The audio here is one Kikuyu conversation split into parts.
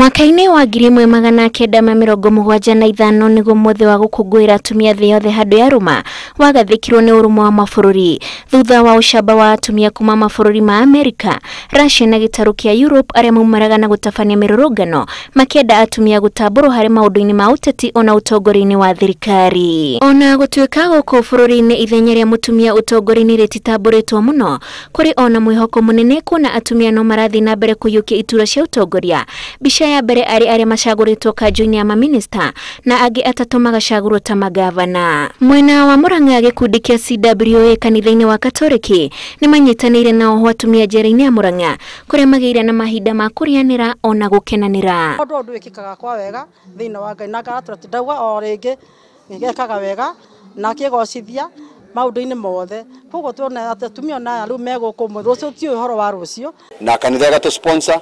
Mwaka-inĩ wa 1975 nĩguo mũthĩ wa gũkũngũĩra atumia thĩ yothe handũ ya rũma wagathĩkirwo nĩ ũrũmwe wa mabũrũri thutha wa ũcamba wa atumia kuma mabũrũri ma Amerika, Russia na gĩtarũ kĩa Europe arĩa maumaraga na gũtabania mĩrũrũngano makĩenda atumia gũtambũrwo harĩ maũndũ-inĩ ma ũteti ona ũtongoria-inĩ wa thirikari. Ona gũtuĩka gũkũ bũrũri-inĩ ithenya rĩa mũtumia ũtongoria-inĩ rĩtitambũrĩtwo mũno, kũrĩ ona mwĩhoko mũnene kuona atumia no marathiĩ na mbere kũiyũkia iturwa cia ũtongoria. Mbica ya mbere arĩ arĩa macagũrĩtwo kanjũ-inĩ ya maminista na angĩ atatũ magacagũrwo ta magavana. Mwena wa Murang'a gĩkundi kĩa CWA kanitha-inĩ wa Katoliki nĩ manyitanĩire na oho atumia njera-inĩ ya Murang'a kũrĩa magĩire na mahinda ma kũrĩanĩra ona gũkenanĩra. Ũndũ ũndũ wĩkĩkaga kwa wega thĩinĩ wa Ngai na ngaratũra ndauga o rĩngĩ gĩkaga wega na kĩgocithia maũndũ-inĩ mothe, koguo tuona atĩ atumia ona rĩu megũkũ rũciũ ti ũhoro wa rũciũ na kanitha gatũ sponsor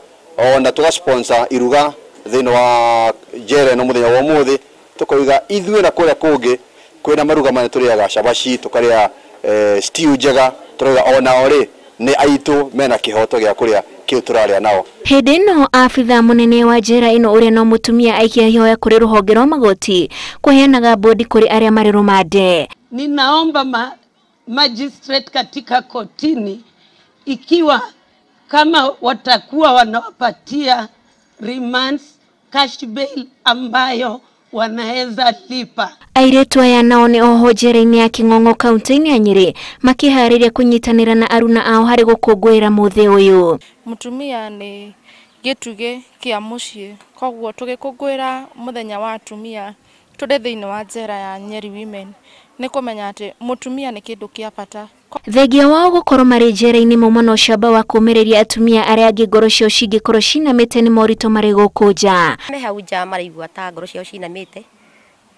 ona tũga sponsor iruga thĩinĩ wa njera ĩno mũthenya wa ũmũthĩ tũkoiga ithuĩ na kũrĩa kũngĩ kwĩna maruga manene tũrĩaga cabaci tũkarĩa stew njega tũrauga onao rĩ nĩ aitũ mena kĩhoto gĩa kũrĩa kĩu tũrarĩa nao. Hĩndĩ ĩno abitha mũnene wa njera ĩno ũrĩa no mũtumia aikia ihoya kũrĩ rũhonge rwa magoti kũheanaga bodi kũrĩ arĩa marĩ rũmande. Ninaomba magistrate katika kotini ikiwa kama watakuwa wanawapatia remands cash bail ambayo wanaweza lipa. Airĩtu aya nao nĩ oho njera-inĩ ya Kĩng'ong'o kaunti-inĩ ya Nyĩrĩ makĩharĩria kũnyitanĩra na aruna ao harĩ gũkũngũĩra mũthĩ ũyũ. Mũtumia nĩ gĩtugĩ kĩa mũciĩ, koguo tũgĩkũngũĩra mũthenya wa atumia tũrĩ thĩinĩ wa njera ya Nyeri Women nĩ kũmenya atĩ mũtumia nĩ kĩndũ kĩa bata. Thengia wao gũkorwo marĩ njera-inĩ mauma na ũcamba wa kũũmĩrĩria atumia arĩa angĩ ngoro ciao cingĩkorwo cinamĩte nĩ moritũ marĩ gũkũ nja. Me hau nja maraigua ta ngoro ciao cinamĩte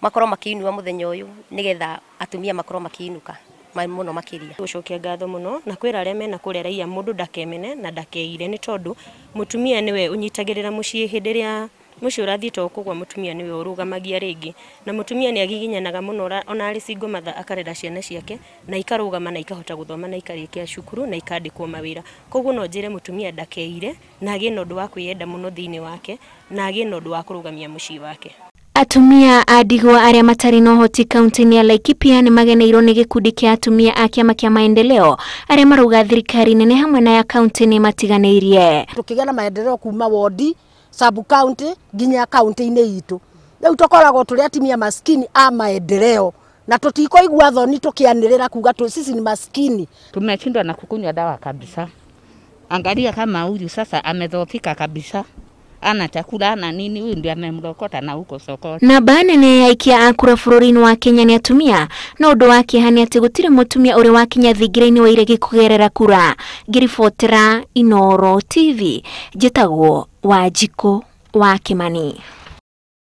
makorwo makĩinua mũthenya ũyũ nĩgetha atumia makorwo makĩinũka mũno makĩria. Gũcokia ngatho mũno na kwĩra arĩa mena kũrĩa raia mũndũ ndakemene na ndakeire nĩ tondũ mũtumia nĩwe ũnyitagĩrĩra mũciĩ hĩndĩ ĩrĩa mũciĩ ũrathiĩ to kũgwa, mũtumia nĩwe ũrũgamagia rĩngĩ na mũtumia nĩ agiginyanaga mũno ona arĩ single mother akarera ciana ciake na ikarũgama na ikahota gũthoma na ikarĩkia cukuru na ikandĩkwo mawĩra. Koguo no njĩre mũtumia ndakeire na agĩe na ũndũ wa kwĩyenda mũno thĩinĩ wake na agĩe na ũndũ wa kũrũgamia mũciĩ wake. Atumia a ndigwa arĩa matarĩ na ũhoti kaunti-inĩ ya Laikipia nĩ mageneirwo nĩ gĩkundi kĩa atumia a kĩama kĩa maendeleo arĩa marauga thirikari nene hamwe na ya kaunti nĩ matiganĩirie. Tũkĩgĩa na maendeleo kuma wodi sub county nginya kaunti-inĩ itũ rĩu tũkoragwo tũrĩ atumia maskini a maendeleo na tũtikoigua thoni tũkĩanĩrĩra kuga tu sisi ni maskini. Tumeshindwa na kukunywa dawa kabisa. Angalia kama huyu sasa amedhoofika kabisa, ana chakula ana nini, huyu ndiye amemlokota na huko sokoni. Namba nene ya aikia a kura bũrũri-inĩ wa Kenya nĩ atumia na ũndũ wa kĩeha nĩ atĩ gũtirĩ mũtumia ũrĩ wakinya thingira-inĩ wa iregi kũgerera kura. Ngĩribotera Inooro TV, njĩtagwo Wanjikũ wa Kĩmani.